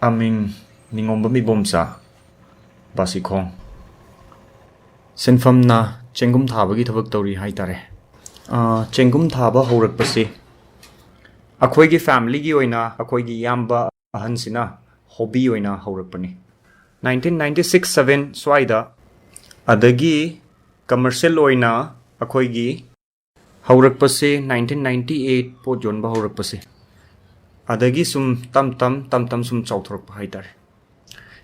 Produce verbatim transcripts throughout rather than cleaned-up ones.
ꯑꯃꯤꯡ ꯅꯤꯉꯣꯝꯕꯝ ꯏꯕꯣꯝꯆꯥ, ꯕꯥꯁꯤꯈꯣꯡ꯫ ꯁꯤꯟꯐꯝꯅ ꯆꯦꯡꯒꯨꯝ ꯊꯥꯕꯒꯤ ꯊꯕꯛ ꯇꯧꯔꯤ ꯍꯥꯏꯇꯥꯔꯦ꯫ ꯑ, ꯆꯦꯡꯒꯨꯝ ꯊꯥꯕ ꯍꯧꯔꯛꯄꯁꯤ ꯑꯩꯈꯣꯏꯒꯤ ꯐꯦꯃꯤꯂꯤꯒꯤ ꯑꯣꯏꯅ ꯑꯩꯈꯣꯏꯒꯤ ꯏꯌꯥꯝꯕ ꯑꯍꯟꯁꯤꯅ ꯍꯣꯕꯤ ꯑꯣꯏꯅ ꯍꯧꯔꯛꯄꯅꯤ꯫ ꯅꯥꯏꯟꯇꯤꯟ ꯅꯥꯏꯟꯇꯤ ꯁꯤꯛꯁ ꯁꯚꯦꯟ ꯁ꯭ꯋꯥꯏꯗ, ꯑꯗꯒꯤ ꯀꯃꯔꯁꯤꯌꯦꯜ ꯑꯣꯏꯅ ꯑꯩꯈꯣꯏꯒꯤ ꯍꯧꯔꯛꯄꯁꯦ ꯅꯥꯏꯟꯇꯤꯟ ꯅꯥꯏꯟꯇꯤ ꯑꯩꯠ, ꯄꯣꯠ ꯌꯣꯟꯕ ꯍꯧꯔꯛꯄꯁꯦ꯫ ꯑꯗꯒꯤ ꯁꯨꯝ ꯇꯝ ꯇꯝ, ꯇꯝ ꯇꯝ ꯁꯨꯝ ꯆꯥꯎꯊꯣꯔꯛꯄ ꯍꯥꯏꯇꯥꯔꯦ꯫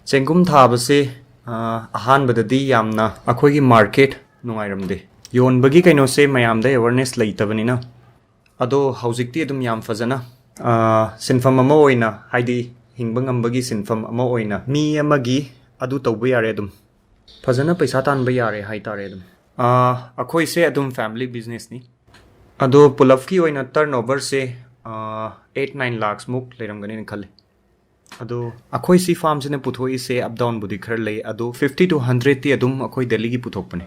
ꯆꯦꯡꯒꯨꯝ ꯊꯥꯕꯁꯦ, ꯑ, ꯑꯍꯥꯟꯕꯗꯗꯤ ꯌꯥꯝꯅ ꯑꯩꯈꯣꯏꯒꯤ ꯃꯥꯔꯀꯦꯠ ꯅꯨꯡꯉꯥꯏꯔꯝꯗꯦ꯫ ꯌꯣꯟꯕꯒꯤ ꯀꯩꯅꯣꯁꯦ ꯃꯌꯥꯝꯗ ꯑꯦꯋꯥꯔꯅꯦꯁ ꯂꯩꯇꯕꯅꯤꯅ꯫ ꯑꯗꯣ ꯍꯧꯖꯤꯛꯇꯤ ꯑꯗꯨꯝ ꯌꯥꯝ ꯐꯖꯅ, ꯑ, ꯁꯤꯟꯐꯝ ꯑꯃ ꯑꯣꯏꯅ, ꯍꯥꯏꯗꯤ ꯍꯤꯡꯕ ꯉꯝꯕꯒꯤ ꯁꯤꯟꯐꯝ ꯑꯃ ꯑꯣꯏꯅ ꯃꯤ ꯑꯃꯒꯤ ꯑꯗꯨ ꯇꯧꯕ ꯌꯥꯔꯦ, ꯑꯗꯨꯝ ꯐꯖꯅ ꯄꯩꯁꯥ ꯇꯥꯟꯕ ꯌꯥꯔꯦ ꯍꯥꯏꯇꯥꯔꯦ ꯑꯗꯨꯝ꯫ ꯑ, ꯑꯩꯈꯣꯏꯁꯦ ꯑꯗꯨꯝ ꯐꯦꯃꯤꯂꯤ ꯕꯤꯖꯤꯅꯦꯁꯅꯤ꯫ ꯑꯗꯣ ꯄꯨꯂꯞꯀꯤ ꯑꯣꯏꯅ ꯇꯔꯟ ꯑꯣꯚꯔꯁꯦ, ꯑ, ꯑꯩꯠ ꯅꯥꯏꯟ ꯂꯥꯛꯁꯃꯨꯛ ꯂꯩꯔꯝꯒꯅꯤꯅ ꯈꯜꯂꯤ꯫ ꯑꯗꯣ ꯑꯩꯈꯣꯏ ꯁꯤ ꯐꯥꯔꯝꯁꯤꯅ ꯄꯨꯊꯣꯛꯏꯁꯦ ꯑꯞ ꯗꯥꯎꯟꯕꯨꯗꯤ ꯈꯔ ꯂꯩ, ꯑꯗꯣ ꯐꯤꯐꯇꯤ ꯇꯨ ꯍꯟꯗ꯭ꯔꯦꯠꯇꯤ ꯑꯗꯨꯝ ꯑꯩꯈꯣꯏ ꯗꯦꯜꯂꯤꯒꯤ ꯄꯨꯊꯣꯛꯄꯅꯦ꯫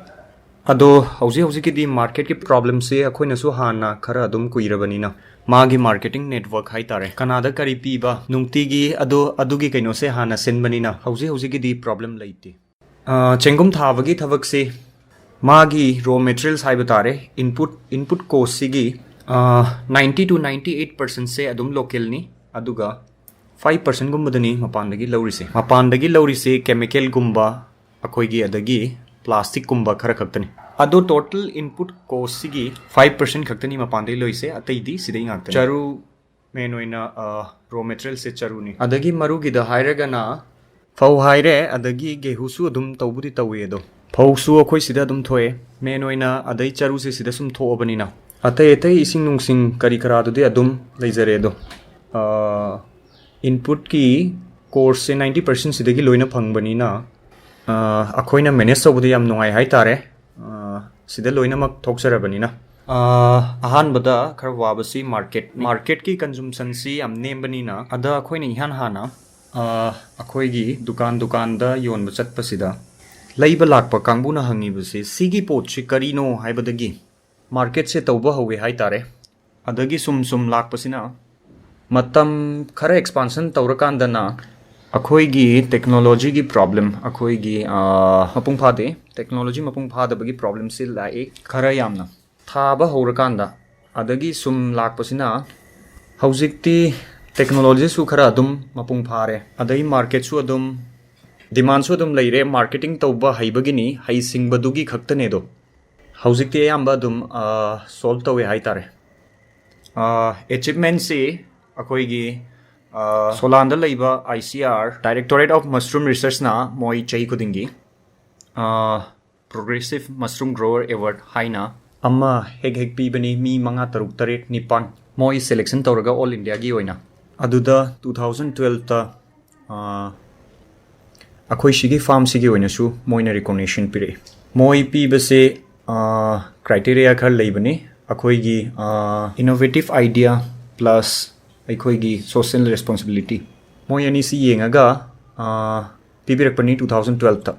ꯑꯗꯣ ꯍꯧꯖꯤꯛ ꯍꯧꯖꯤꯛꯀꯤꯗꯤ ꯃꯥꯔꯀꯦꯠꯀꯤ ꯄ꯭ꯔꯣꯕ꯭ꯂꯦꯝꯁꯦ ꯑꯩꯈꯣꯏꯅꯁꯨ ꯍꯥꯟꯅ ꯈꯔ ꯑꯗꯨꯝ ꯀꯨꯏꯔꯕꯅꯤꯅ, ꯃꯥꯒꯤ ꯃꯥꯔꯀꯦꯇꯤꯡ ꯅꯦꯠꯋꯥꯔꯛ ꯍꯥꯏꯇꯥꯔꯦ, ꯀꯅꯥꯗ ꯀꯔꯤ ꯄꯤꯕ, ꯅꯨꯡꯇꯤꯒꯤ ꯑꯗꯣ ꯑꯗꯨꯒꯤ ꯀꯩꯅꯣꯁꯦ ꯍꯥꯟꯅ ꯁꯤꯟꯕꯅꯤꯅ ꯍꯧꯖꯤꯛ ꯍꯧꯖꯤꯛꯀꯤꯗꯤ ꯄ꯭ꯔꯣꯕ꯭ꯂꯦꯝ ꯂꯩꯇꯦ꯫ ꯑ, ꯆꯦꯡꯒꯨꯝ ꯊꯥꯕꯒꯤ ꯊꯕꯛꯁꯤ ꯃꯥꯒꯤ ꯔꯣ ꯃꯦꯇꯔꯤꯌꯦꯜꯁ ꯍꯥꯏꯕ ꯇꯥꯔꯦ, ꯏꯟꯄꯨꯠ, ꯏꯟꯄꯨꯠ ꯀꯣꯁꯁꯤꯒꯤ, ꯑ, ꯅꯥꯏꯟꯇꯤ ꯇꯨ ꯅꯥꯏꯟꯇꯤ ꯑꯩꯠ ꯄꯥꯔꯁꯦꯟꯁꯦ ꯑꯗꯨꯝ ꯂꯣꯀꯦꯜꯅꯤ, ꯑꯗꯨꯒ ꯐꯥꯏꯚ ꯄꯥꯔꯁꯦꯟꯒꯨꯝꯕꯗꯅꯤ ꯃꯄꯥꯟꯗꯒꯤ ꯂꯧꯔꯤꯁꯦ꯫ ꯃꯄꯥꯟꯗꯒꯤ ꯂꯧꯔꯤꯁꯦ ꯀꯦꯃꯤꯀꯦꯜꯒꯨꯝꯕ, ꯑꯩꯈꯣꯏꯒꯤ, ꯑꯗꯒꯤ ꯄ꯭ꯂꯥꯁꯇꯤꯛꯀꯨꯝꯕ ꯈꯔ ꯈꯛꯇꯅꯤ꯫ ꯑꯗꯣ ꯇꯣꯇꯦꯜ ꯏꯟꯄꯨꯠ ꯀꯣꯁꯁꯤꯒꯤ ꯐꯥꯏꯚ ꯄꯥꯔꯁꯦꯟ ꯈꯛꯇꯅꯤ ꯃꯄꯥꯟꯗꯒꯤ ꯂꯧꯔꯤꯁꯦ, ꯑꯇꯩꯗꯤ ꯁꯤꯗꯩ ꯉꯥꯛꯇꯅꯤ꯫ ꯆꯔꯨ ꯃꯦꯟ ꯑꯣꯏꯅ, ꯑ, ꯔꯣ ꯃꯦꯇꯔꯤꯌꯦꯜꯁꯦ ꯆꯔꯨꯅꯤ꯫ ꯑꯗꯒꯤ ꯃꯔꯨꯒꯤꯗ ꯍꯥꯏꯔꯒꯅ ꯐꯧ ꯍꯥꯏꯔꯦ, ꯑꯗꯒꯤ ꯒꯦꯍꯨꯁꯨ ꯑꯗꯨꯝ ꯇꯧꯕꯨꯗꯤ ꯇꯧꯏ꯫ ꯑꯗꯣ ꯐꯧꯁꯨ ꯑꯩꯈꯣꯏ ꯁꯤꯗ ꯑꯗꯨꯝ ꯊꯣꯛꯑꯦ, ꯃꯦꯟ ꯑꯣꯏꯅ, ꯑꯗꯩ ꯆꯔꯨꯁꯦ ꯁꯤꯗ ꯁꯨꯝ ꯊꯣꯛꯑꯕꯅꯤꯅ꯫ ꯑꯇꯩ ꯑꯇꯩ ꯏꯁꯤꯡ ꯅꯨꯡꯁꯤꯡ ꯀꯔꯤ ꯀꯔꯥꯗꯨꯗꯤ ꯑꯗꯨꯝ ꯂꯩꯖꯔꯦ꯫ ꯑꯗꯣ, ꯑ, ꯏꯟꯄꯨꯠꯀꯤ ꯀꯣꯁꯁꯦ ꯅꯥꯏꯟꯇꯤ ꯄꯥꯔꯁꯦꯟ ꯁꯤꯗꯒꯤ ꯂꯣꯏꯅ ꯐꯪꯕꯅꯤꯅ, ꯑ, ꯑꯩꯈꯣꯏꯅ ꯃꯦꯅꯦꯖ ꯇꯧꯕꯗ ꯌꯥꯝ ꯅꯨꯡꯉꯥꯏ ꯍꯥꯏꯇꯥꯔꯦ꯫ ꯑ, ꯁꯤꯗ ꯂꯣꯏꯅꯃꯛ ꯊꯣꯛꯆꯔꯕꯅꯤꯅ꯫ ꯑ, ꯑꯍꯥꯟꯕꯗ ꯈꯔ ꯋꯥꯕꯁꯤ ꯃꯥꯔꯀꯦꯠ, ꯃꯥꯔꯀꯦꯠꯀꯤ ꯀꯟꯖꯨꯝꯁꯟꯁꯤ ꯌꯥꯝ ꯅꯦꯝꯕꯅꯤꯅ, ꯑꯗ ꯑꯩꯈꯣꯏꯅ ꯏꯍꯥꯟ ꯍꯥꯟꯅ, ꯑ, ꯑꯩꯈꯣꯏꯒꯤ ꯗꯨꯀꯥꯟ ꯗꯨꯀꯥꯟꯗ ꯌꯣꯟꯕ ꯆꯠꯄꯁꯤꯗ ꯂꯩꯕ ꯂꯥꯛꯄ ꯀꯥꯡꯕꯨꯅ ꯍꯪꯉꯤꯕꯁꯤ, "ꯁꯤꯒꯤ ꯄꯣꯠꯁꯤ ꯀꯔꯤꯅꯣ?" ꯍꯥꯏꯕꯗꯒꯤ ꯃꯥꯔꯀꯦꯠꯁꯦ ꯇꯧꯕ ꯍꯧꯋꯦ ꯍꯥꯏꯇꯥꯔꯦ꯫ ꯑꯗꯒꯤ ꯁꯨꯝ ꯁꯨꯝ ꯂꯥꯛꯄꯁꯤꯅ, ꯃꯇꯝ ꯈꯔ ꯑꯦꯛꯁꯄꯥꯟꯁꯟ ꯇꯧꯔꯀꯥꯟꯗꯅ ꯑꯩꯈꯣꯏꯒꯤ ꯇꯦꯛꯅꯣꯂꯣꯖꯤꯒꯤ ꯄ꯭ꯔꯣꯕ꯭ꯂꯦꯝ, ꯑꯩꯈꯣꯏꯒꯤ ꯑ, ꯃꯄꯨꯡ ꯐꯥꯗꯦ꯫ ꯇꯦꯛꯅꯣꯂꯣꯖꯤ ꯃꯄꯨꯡ ꯐꯥꯗꯕꯒꯤ ꯄ꯭ꯔꯣꯕ꯭ꯂꯦꯝꯁꯤ ꯂꯥꯛꯏ ꯈꯔ ꯌꯥꯝꯅ꯫ ꯊꯥꯕ ꯍꯧꯔꯀꯥꯟꯗ, ꯑꯗꯒꯤ ꯁꯨꯝ ꯂꯥꯛꯄꯁꯤꯅ, ꯍꯧꯖꯤꯛꯇꯤ ꯇꯦꯛꯅꯣꯂꯣꯖꯤꯁꯨ ꯈꯔ ꯑꯗꯨꯝ ꯃꯄꯨꯡ ꯐꯥꯔꯦ, ꯑꯗꯩ ꯃꯥꯔꯀꯦꯠꯁꯨ ꯑꯗꯨꯝ, ꯗꯤꯃꯥꯟꯁꯨ ꯑꯗꯨꯝ ꯂꯩꯔꯦ꯫ ꯃꯥꯔꯀꯦꯇꯤꯡ ꯇꯧꯕ ꯍꯩꯕꯒꯤꯅꯤ, ꯍꯩꯁꯤꯡꯕꯗꯨꯒꯤ ꯈꯛꯇꯅꯦ ꯑꯗꯣ꯫ ꯍꯧꯖꯤꯛꯇꯤ ꯑꯌꯥꯝꯕ ꯑꯗꯨꯝ ꯁꯣꯜꯕ ꯇꯧꯋꯦ ꯍꯥꯏꯇꯥꯔꯦ꯫ ꯑꯦꯆꯤꯞꯃꯦꯟꯁꯤ ꯑꯩꯈꯣꯏꯒꯤ ꯑ, ꯁꯣꯂꯥꯟꯗ ꯂꯩꯕ I C R, Directorate of Mushroom Researchꯅ ꯃꯣꯏ ꯆꯍꯤ ꯈꯨꯗꯤꯡꯒꯤ ꯄ꯭ꯔꯣꯒ꯭ꯔꯦꯁꯤꯞ ꯃꯁꯔꯨꯝ ꯒ꯭ꯔꯣꯋꯔ ꯑꯦꯋꯥꯔꯗ ꯍꯥꯏꯅ ꯑꯃ ꯍꯦꯛ ꯍꯦꯛ ꯄꯤꯕꯅꯤ, ꯃꯤ ꯃꯉꯥ, ꯇꯔꯨꯛ, ꯇꯔꯦꯠ, ꯅꯤꯄꯥꯟ ꯃꯣꯏ ꯁꯦꯂꯦꯛꯁꯟ ꯇꯧꯔꯒ ꯑꯣꯜ ꯏꯟꯗꯤꯌꯥꯒꯤ ꯑꯣꯏꯅ꯫ ꯑꯗꯨꯗ ꯇꯨ ꯊꯥꯎꯖꯟ ꯇꯨꯋꯦꯜꯐꯇ ꯑꯩꯈꯣꯏ ꯁꯤꯒꯤ ꯐꯥꯔꯝꯁꯤꯒꯤ ꯑꯣꯏꯅꯁꯨ ꯃꯣꯏꯅ ꯔꯤꯀꯣꯛꯅꯤꯁꯟ ꯄꯤꯔꯛꯏ꯫ ꯃꯣꯏ ꯄꯤꯕꯁꯦ ꯀ꯭ꯔꯥꯏꯇꯦꯔꯤꯌꯥ ꯈꯔ ꯂꯩꯕꯅꯤ꯫ ꯑꯩꯈꯣꯏꯒꯤ ꯏꯅꯣꯚꯦꯇꯤꯞ ꯑꯥꯏꯗꯤꯌꯥ ꯄ꯭ꯂꯁ ꯑꯩꯈꯣꯏꯒꯤ ꯁꯣꯁꯤꯌꯦꯜ ꯔꯦꯁꯄꯣꯟꯁꯤꯕꯤꯂꯤꯇꯤ, ꯃꯣꯏ ꯑꯅꯤꯁꯤ ꯌꯦꯡꯉꯒ ꯑ, ꯄꯤꯕꯤꯔꯛꯄꯅꯤ ꯇꯨ ꯊꯥꯎꯖꯟ ꯇꯨꯋꯦꯜꯐꯇ꯫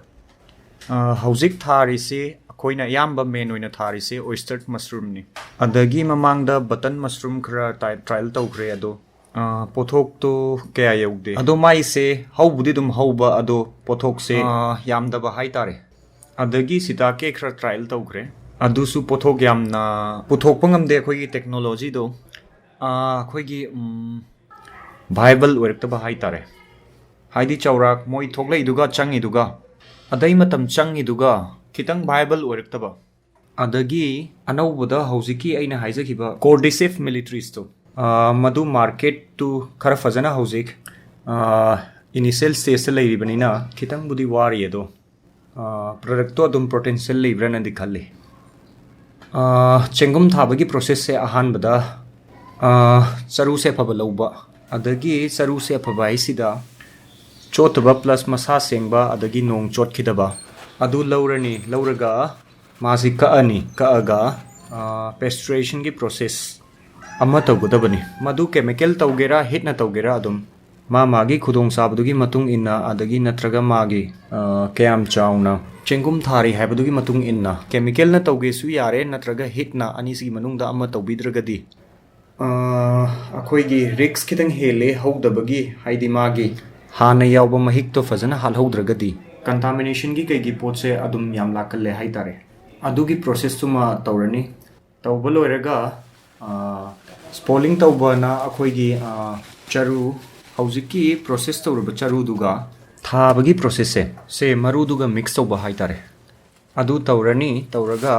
ꯍꯧꯖꯤꯛ ꯊꯥꯔꯤꯁꯤ, ꯑꯩꯈꯣꯏꯅ ꯑꯌꯥꯝꯕ ꯃꯦꯟ ꯑꯣꯏꯅ ꯊꯥꯔꯤꯁꯤ ꯑꯣꯏꯁꯇꯔ ꯃꯁꯔꯨꯝꯅꯤ꯫ ꯑꯗꯒꯤ ꯃꯃꯥꯡꯗ ꯕꯇꯟ ꯃꯁꯔꯨꯝ ꯈꯔ ꯇ꯭ꯔꯥꯏ-, ꯇ꯭ꯔꯥꯏꯜ ꯇꯧꯈ꯭ꯔꯦ, ꯑꯗꯣ ꯑ, ꯄꯣꯠꯊꯣꯛꯇꯣ ꯀꯌꯥ ꯌꯧꯗꯦ꯫ ꯑꯗꯣ ꯃꯥꯏꯁꯦ ꯍꯧꯕꯨꯗꯤ ꯑꯗꯨꯝ ꯍꯧꯕ, ꯑꯗꯣ ꯄꯣꯠꯊꯣꯛꯁꯦ, ꯑ, ꯌꯥꯝꯗꯕ ꯍꯥꯏꯇꯥꯔꯦ꯫ ꯑꯗꯒꯤ ꯁꯤꯇꯥꯀꯦ ꯈꯔ ꯇ꯭ꯔꯥꯏꯜ ꯇꯧꯈ꯭ꯔꯦ꯫ ꯑꯗꯨꯁꯨ ꯄꯣꯠꯊꯣꯛ ꯌꯥꯝꯅ ꯄꯨꯊꯣꯛꯄ ꯉꯝꯗꯦ ꯑꯩꯈꯣꯏꯒꯤ ꯇꯦꯛꯅꯣꯂꯣꯖꯤꯗꯣ꯫ ꯑ, ꯑꯩꯈꯣꯏꯒꯤ, ꯎꯝ, ꯚꯥꯏꯕꯜ ꯑꯣꯏꯔꯛꯇꯕ ꯍꯥꯏꯇꯥꯔꯦ꯫ ꯍꯥꯏꯗꯤ ꯆꯥꯎꯔꯥꯛ ꯃꯣꯏ ꯊꯣꯛꯂꯛꯏꯗꯨꯒ ꯆꯪꯉꯤꯗꯨꯒ, ꯑꯗꯩ ꯃꯇꯝ ꯆꯪꯉꯤꯗꯨꯒ ꯈꯤꯇꯪ ꯚꯥꯏꯕꯜ ꯑꯣꯏꯔꯛꯇꯕ꯫ ꯑꯗꯒꯤ ꯑꯅꯧꯕꯗ ꯍꯧꯖꯤꯛꯀꯤ ꯑꯩꯅ ꯍꯥꯏꯖꯈꯤꯕ ꯀꯣꯔꯗꯤꯁꯤꯐ ꯃꯤꯂꯤꯇ꯭ꯔꯤꯁꯇꯣ, ꯑ, ꯃꯗꯨ ꯃꯥꯔꯀꯦꯠꯇꯨ ꯈꯔ ꯐꯖꯅ ꯍꯧꯖꯤꯛ, ꯑ, ꯏꯅꯤꯁꯤꯌꯦꯜ ꯁ꯭ꯇꯦꯖꯇ ꯂꯩꯔꯤꯕꯅꯤꯅ ꯈꯤꯇꯪꯕꯨꯗꯤ ꯋꯥꯔꯤ ꯑꯗꯣ꯫ ꯑ, ꯄ꯭ꯔꯗꯛꯇꯣ ꯑꯗꯨꯝ ꯄꯣꯇꯦꯟꯁꯤꯌꯦꯜ ꯂꯩꯕ꯭ꯔꯥꯅꯗꯤ ꯈꯜꯂꯤ꯫ ꯑ, ꯆꯦꯡꯒꯨꯝ ꯊꯥꯕꯒꯤ ꯄ꯭ꯔꯣꯁꯦꯁꯁꯦ ꯑꯍꯥꯟꯕꯗ, ꯑ, ꯆꯔꯨꯁꯦ ꯑꯐꯕ ꯂꯧꯕ, ꯑꯗꯒꯤ ꯆꯔꯨꯁꯦ ꯑꯐꯕ ꯍꯥꯏꯁꯤꯗ ꯆꯣꯠꯇꯕ ꯄ꯭ꯂꯁ ꯃꯁꯥ ꯁꯦꯡꯕ ꯑꯗꯒꯤ ꯅꯣꯡ ꯆꯣꯠꯈꯤꯗꯕ ꯑꯗꯨ ꯂꯧꯔꯅꯤ꯫ ꯂꯧꯔꯒ ꯃꯥꯁꯤ ꯀꯛꯑꯅꯤ꯫ ꯀꯛꯑꯒ, ꯑ, ꯄꯦꯁꯆꯔꯦꯁꯟꯒꯤ ꯄ꯭ꯔꯣꯁꯦꯁ ꯑꯃ ꯇꯧꯒꯗꯕꯅꯤ꯫ ꯃꯗꯨ ꯀꯦꯃꯤꯀꯦꯜ ꯇꯧꯒꯦꯔꯥ, ꯍꯤꯠꯅ ꯇꯧꯒꯦꯔꯥ, ꯑꯗꯨꯝ ꯃꯥ ꯃꯥꯒꯤ ꯈꯨꯗꯣꯡꯆꯥꯕꯗꯨꯒꯤ ꯃꯇꯨꯡ ꯏꯟꯅ, ꯑꯗꯒꯤ ꯅꯠꯇ꯭ꯔꯒ ꯃꯥꯒꯤ, ꯑ, ꯀꯌꯥꯝ ꯆꯥꯎꯅ ꯆꯦꯡꯒꯨꯝ ꯊꯥꯔꯤ ꯍꯥꯏꯕꯗꯨꯒꯤ ꯃꯇꯨꯡ ꯏꯟꯅ, ꯀꯦꯃꯤꯀꯦꯜꯅ ꯇꯧꯒꯦꯁꯨ ꯌꯥꯔꯦ, ꯅꯠꯇ꯭ꯔꯒ ꯍꯤꯠꯅ, ꯑꯅꯤꯁꯤꯒꯤ ꯃꯅꯨꯡꯗ ꯑꯃ ꯇꯧꯕꯤꯗ꯭ꯔꯒꯗꯤ, ꯑ, ꯑꯩꯈꯣꯏꯒꯤ ꯔꯤꯛꯁ ꯈꯤꯇꯪ ꯍꯦꯜꯂꯦ ꯍꯧꯗꯕꯒꯤ, ꯍꯥꯏꯗꯤ ꯃꯥꯒꯤ ꯍꯥꯟꯅ ꯌꯥꯎꯕ ꯃꯍꯤꯛꯇꯣ ꯐꯖꯅ ꯍꯥꯠꯍꯧꯗ꯭ꯔꯒꯗꯤ contaminationꯒꯤ ꯀꯩꯒꯤ ꯄꯣꯠꯁꯦ ꯑꯗꯨꯝ ꯌꯥꯝ ꯂꯥꯛꯀꯜꯂꯦ ꯍꯥꯏꯇꯥꯔꯦ꯫ ꯑꯗꯨꯒꯤ processꯇꯨꯃ ꯇꯧꯔꯅꯤ꯫ ꯇꯧꯕ ꯂꯣꯏꯔꯒ spalling ꯇꯧꯕꯅ ꯑꯩꯈꯣꯏꯒꯤ ꯆꯔꯨ, ꯍꯧꯖꯤꯛꯀꯤ process ꯇꯧꯔꯕ ꯆꯔꯨꯗꯨꯒ ꯊꯥꯕꯒꯤ processꯁꯦ ꯁꯦ ꯃꯔꯨꯗꯨꯒ mix ꯇꯧꯕ ꯍꯥꯏꯇꯥꯔꯦ꯫ ꯑꯗꯨ ꯇꯧꯔꯅꯤ꯫ ꯇꯧꯔꯒ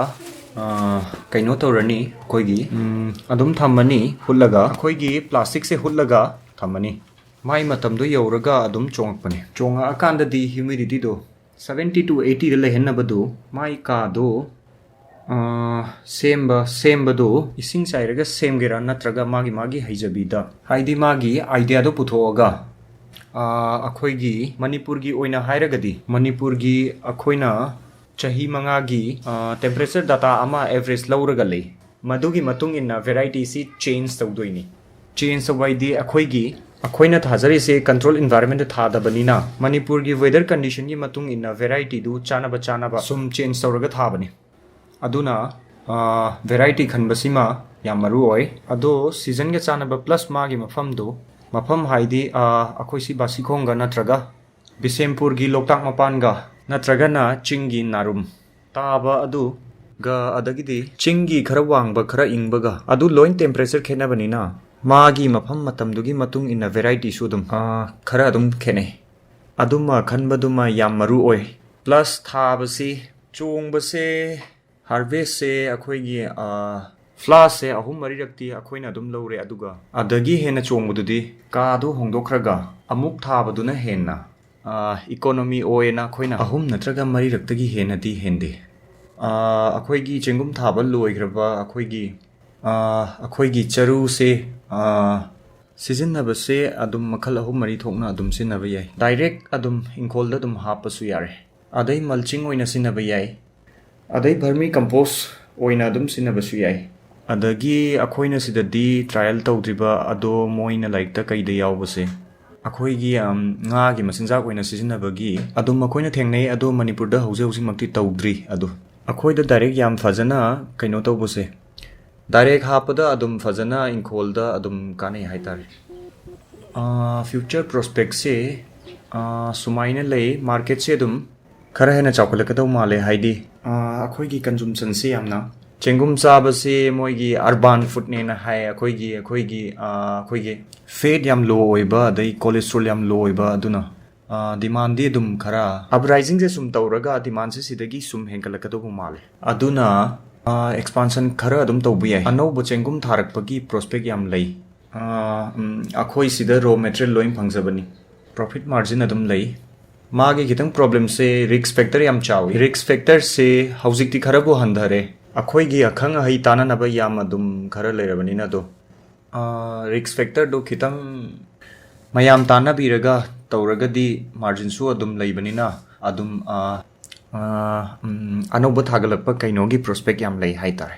ꯀꯩꯅꯣ ꯇꯧꯔꯅꯤ, ꯑꯩꯈꯣꯏꯒꯤ ꯑꯗꯨꯝ ꯊꯝꯃꯅꯤ ꯍꯨꯠꯂꯒ꯫ ꯑꯩꯈꯣꯏꯒꯤ plasticꯁꯦ ꯍꯨꯠꯂꯒ ꯊꯝꯃꯅꯤ꯫ ꯃꯥꯏ ꯃꯇꯝꯗꯣ ꯌꯧꯔꯒ ꯑꯗꯨꯝ ꯆꯣꯡꯉꯛꯄꯅꯦ꯫ ꯆꯣꯡꯉꯛꯑꯀꯥꯟꯗꯗꯤ humidityꯗꯣ seventy to eightyꯗ ꯂꯩꯍꯟꯅꯕꯗꯨ, ꯃꯥꯏ ꯀꯥꯗꯣ ꯁꯦꯝꯕ ꯁꯦꯝꯕꯗꯣ ꯏꯁꯤꯡ ꯆꯥꯏꯔꯒ ꯁꯦꯝꯒꯦꯔꯥ ꯅꯠꯇ꯭ꯔꯒ ꯃꯥꯒꯤ ꯃꯥꯒꯤ ꯍꯩꯖꯕꯤꯗ, ꯍꯥꯏꯗꯤ ꯃꯥꯒꯤ ideaꯗꯣ ꯄꯨꯊꯣꯛꯑꯒ ꯑꯩꯈꯣꯏꯒꯤ ꯃꯅꯤꯄꯨꯔꯒꯤ ꯑꯣꯏꯅ ꯍꯥꯏꯔꯒꯗꯤ, ꯃꯅꯤꯄꯨꯔꯒꯤ ꯑꯩꯈꯣꯏꯅ ꯆꯍꯤ ꯃꯉꯥꯒꯤ temperature data ꯑꯃ average ꯂꯧꯔꯒ ꯂꯩ꯫ ꯃꯗꯨꯒꯤ ꯃꯇꯨꯡ ꯏꯟꯅ varietyꯁꯤ change ꯇꯧꯗꯣꯏꯅꯤ꯫ Change ꯇꯧꯕ ꯍꯥꯏꯗꯤ ꯑꯩꯈꯣꯏꯒꯤ ꯑꯩꯈꯣꯏꯅ ꯊꯥꯖꯔꯤꯁꯦ control environmentꯇ ꯊꯥꯗꯕꯅꯤꯅ ꯃꯅꯤꯄꯨꯔꯒꯤ weather conditionꯒꯤ ꯃꯇꯨꯡ ꯏꯟꯅ varietyꯗꯨ ꯆꯥꯅꯕ ꯆꯥꯅꯕ ꯁꯨꯝ change ꯇꯧꯔꯒ ꯊꯥꯕꯅꯤ꯫ ꯑꯗꯨꯅ variety ꯈꯟꯕꯁꯤꯃ ꯌꯥꯝ ꯃꯔꯨ ꯑꯣꯏ꯫ ꯑꯗꯣ seasonꯒ ꯆꯥꯅꯕ plus ꯃꯥꯒꯤ ꯃꯐꯝꯗꯨ, ꯃꯐꯝ ꯍꯥꯏꯗꯤ ꯑꯩꯈꯣꯏ ꯁꯤ ꯕꯥꯁꯤꯈꯣꯡꯒ ꯅꯠꯇ꯭ꯔꯒ ꯕꯤꯁꯦꯝꯄꯨꯔꯒꯤ ꯂꯣꯛꯇꯥꯛ ꯃꯄꯥꯟꯒ ꯅꯠꯇ꯭ꯔꯒꯅ ꯆꯤꯡꯒꯤ ꯅꯥꯔꯨꯝ ꯇꯥꯕ ꯑꯗꯨꯒ, ꯑꯗꯒꯤꯗꯤ ꯆꯤꯡꯒꯤ ꯈꯔ ꯋꯥꯡꯕ ꯈꯔ ꯏꯪꯕꯒ, ꯑꯗꯨ ꯂꯣꯏ temperature ꯈꯦꯠꯅꯕꯅꯤꯅ ꯃꯥꯒꯤ ꯃꯐꯝ ꯃꯇꯝꯗꯨꯒꯤ ꯃꯇꯨꯡ ꯏꯟꯅ varietyꯁꯨ ꯑꯗꯨꯝ ꯈꯔ ꯑꯗꯨꯝ ꯈꯦꯠꯅꯩ꯫ ꯑꯗꯨꯃ ꯈꯟꯕꯗꯨꯃ ꯌꯥꯝ ꯃꯔꯨ ꯑꯣꯏ꯫ Plus ꯊꯥꯕꯁꯤ, ꯆꯣꯡꯕꯁꯦ, harvestꯁꯦ ꯑꯩꯈꯣꯏꯒꯤ flashꯁꯦ ꯑꯍꯨꯝ ꯃꯔꯤꯔꯛꯇꯤ ꯑꯩꯈꯣꯏꯅ ꯑꯗꯨꯝ ꯂꯧꯔꯦ꯫ ꯑꯗꯨꯒ ꯑꯗꯒꯤ ꯍꯦꯟꯅ ꯆꯣꯡꯕꯗꯨꯗꯤ ꯀꯥꯗꯨ ꯍꯣꯡꯗꯣꯛꯈ꯭ꯔꯒ ꯑꯃꯨꯛ ꯊꯥꯕꯗꯨꯅ ꯍꯦꯟꯅ economy ꯑꯣꯏꯅ ꯑꯩꯈꯣꯏꯅ ꯑꯍꯨꯝ ꯅꯠꯇ꯭ꯔꯒ ꯃꯔꯤꯔꯛꯇꯒꯤ ꯍꯦꯟꯅꯗꯤ ꯍꯦꯟꯗꯦ꯫ ꯑꯩꯈꯣꯏꯒꯤ ꯆꯦꯡꯒꯨꯝ ꯊꯥꯕ ꯂꯣꯏꯈ꯭ꯔꯕ ꯑꯩꯈꯣꯏꯒꯤ ꯑꯩꯈꯣꯏꯒꯤ ꯆꯔꯨꯁꯦ ꯁꯤꯖꯤꯟꯅꯕꯁꯦ ꯑꯗꯨꯝ ꯃꯈꯜ ꯑꯍꯨꯝ ꯃꯔꯤ ꯊꯣꯛꯅ ꯑꯗꯨꯝ ꯁꯤꯖꯤꯟꯅꯕ ꯌꯥꯏ꯫ Direct ꯑꯗꯨꯝ ꯏꯪꯈꯣꯜꯗ ꯑꯗꯨꯝ ꯍꯥꯞꯄꯁꯨ ꯌꯥꯔꯦ꯫ ꯑꯗꯩ mulching ꯑꯣꯏꯅ ꯁꯤꯖꯤꯟꯅꯕ ꯌꯥꯏ꯫ ꯑꯗꯩ vermi compost ꯑꯣꯏꯅ ꯑꯗꯨꯝ ꯁꯤꯖꯤꯟꯅꯕꯁꯨ ꯌꯥꯏ꯫ ꯑꯗꯒꯤ ꯑꯩꯈꯣꯏꯅ ꯁꯤꯗꯗꯤ trial ꯇꯧꯗ꯭ꯔꯤꯕ ꯑꯗꯣ ꯃꯣꯏꯅ ꯂꯥꯏꯔꯤꯛꯇ ꯀꯩꯗ ꯌꯥꯎꯕꯁꯦ ꯑꯩꯈꯣꯏꯒꯤ ꯉꯥꯒꯤ ꯃꯆꯤꯟꯖꯥꯛ ꯑꯣꯏꯅ ꯁꯤꯖꯤꯟꯅꯕꯒꯤ ꯑꯗꯨꯝ ꯑꯩꯈꯣꯏꯅ ꯊꯦꯡꯅꯩ꯫ ꯑꯗꯣ ꯃꯅꯤꯄꯨꯔꯗ ꯍꯧꯖꯤꯛ ꯍꯧꯖꯤꯛꯃꯛꯇꯤ ꯇꯧꯗ꯭ꯔꯤ꯫ ꯑꯗꯣ ꯑꯩꯈꯣꯏꯗ direct ꯌꯥꯝ ꯐꯖꯅ ꯀꯩꯅꯣ ꯇꯧꯕꯁꯦ, direct ꯍꯥꯞꯄꯗ ꯑꯗꯨꯝ ꯐꯖꯅ ꯏꯪꯈꯣꯜꯗ ꯑꯗꯨꯝ ꯀꯥꯟꯅꯩ ꯍꯥꯏꯇꯥꯔꯦ꯫ ꯐ꯭ꯌꯨꯆꯔ ꯄ꯭ꯔꯣꯁꯄꯦꯛꯁꯦ ꯁꯨꯃꯥꯏꯅ ꯂꯩ꯫ ꯃꯥꯔꯀꯦꯠꯁꯦ ꯑꯗꯨꯝ ꯈꯔ ꯍꯦꯟꯅ ꯆꯥꯎꯈꯠꯂꯛꯀꯗꯧ ꯃꯥꯜꯂꯦ, ꯍꯥꯏꯗꯤ ꯑꯩꯈꯣꯏꯒꯤ ꯀꯟꯖꯨꯝꯁꯟꯁꯦ ꯌꯥꯝꯅ, ꯆꯦꯡꯒꯨꯝ ꯆꯥꯕꯁꯦ ꯃꯣꯏꯒꯤ ꯑꯔꯕꯥꯟ ꯐꯨꯗꯅꯦꯅ ꯍꯥꯏ꯫ ꯑꯩꯈꯣꯏꯒꯤ ꯑꯩꯈꯣꯏꯒꯤ ꯑꯩꯈꯣꯏꯒꯤ ꯐꯦꯠ ꯌꯥꯝ ꯂꯣ ꯑꯣꯏꯕ, ꯑꯗꯩ ꯀꯣꯂꯦꯁꯇ꯭ꯔꯣꯜ ꯌꯥꯝ ꯂꯣ ꯑꯣꯏꯕ, ꯑꯗꯨꯅ ꯗꯤꯃꯥꯟꯗꯤ ꯑꯗꯨꯝ ꯈꯔ ꯑꯞꯔꯥꯏꯖꯤꯡꯁꯦ ꯁꯨꯝ ꯇꯧꯔꯒ ꯗꯤꯃꯥꯟꯁꯦ ꯁꯤꯗꯒꯤ ꯁꯨꯝ ꯍꯦꯟꯒꯠꯂꯛꯀꯗꯧꯕ ꯃꯥꯜꯂꯦ꯫ ꯑꯗꯨꯅ ꯑꯦꯛꯁꯄꯥꯟꯁꯟ ꯈꯔ ꯑꯗꯨꯝ ꯇꯧꯕ ꯌꯥꯏ꯫ ꯑꯅꯧꯕ ꯆꯦꯡꯒꯨꯝ ꯊꯥꯔꯛꯄꯒꯤ ꯄ꯭ꯔꯣꯁꯄꯦꯛ ꯌꯥꯝ ꯂꯩ꯫ ꯑꯩꯈꯣꯏ ꯁꯤꯗ ꯔꯣ ꯃꯦꯇꯔꯤꯌꯦꯜ ꯂꯣꯏ ꯐꯪꯖꯕꯅꯤ꯫ ꯄ꯭ꯔꯣꯐꯤꯠ ꯃꯥꯔꯖꯤꯟ ꯑꯗꯨꯝ ꯂꯩ꯫ ꯃꯥꯒꯤ ꯈꯤꯇꯪ ꯄ꯭ꯔꯣꯕ꯭ꯂꯦꯝꯁꯦ ꯔꯤꯛꯁ ꯐꯦꯛꯇꯔ ꯌꯥꯝ ꯆꯥꯎꯏ꯫ ꯔꯤꯛꯁ ꯐꯦꯛꯇꯔꯁꯦ ꯍꯧꯖꯤꯛꯇꯤ ꯈꯔꯕꯨ ꯍꯟꯊꯔꯦ꯫ ꯑꯩꯈꯣꯏꯒꯤ ꯑꯈꯪ ꯑꯍꯩ ꯇꯥꯟꯅꯅꯕ ꯌꯥꯝ ꯑꯗꯨꯝ ꯈꯔ ꯂꯩꯔꯕꯅꯤꯅ ꯑꯗꯣ, ꯔꯤꯛꯁ ꯐꯦꯛꯇꯔꯗꯣ ꯈꯤꯇꯪ ꯃꯌꯥꯝ ꯇꯥꯟꯅꯕꯤꯔꯒ ꯇꯧꯔꯒꯗꯤ ꯃꯥꯔꯖꯤꯟꯁꯨ ꯑꯗꯨꯝ ꯂꯩꯕꯅꯤꯅ ꯑꯗꯨꯝ ꯑꯅꯧꯕ ꯊꯥꯒꯠꯂꯛꯄ ꯀꯩꯅꯣꯒꯤ ꯄ꯭ꯔꯣꯁꯄꯦꯛ ꯌꯥꯝ ꯂꯩ ꯍꯥꯏꯇꯥꯔꯦ꯫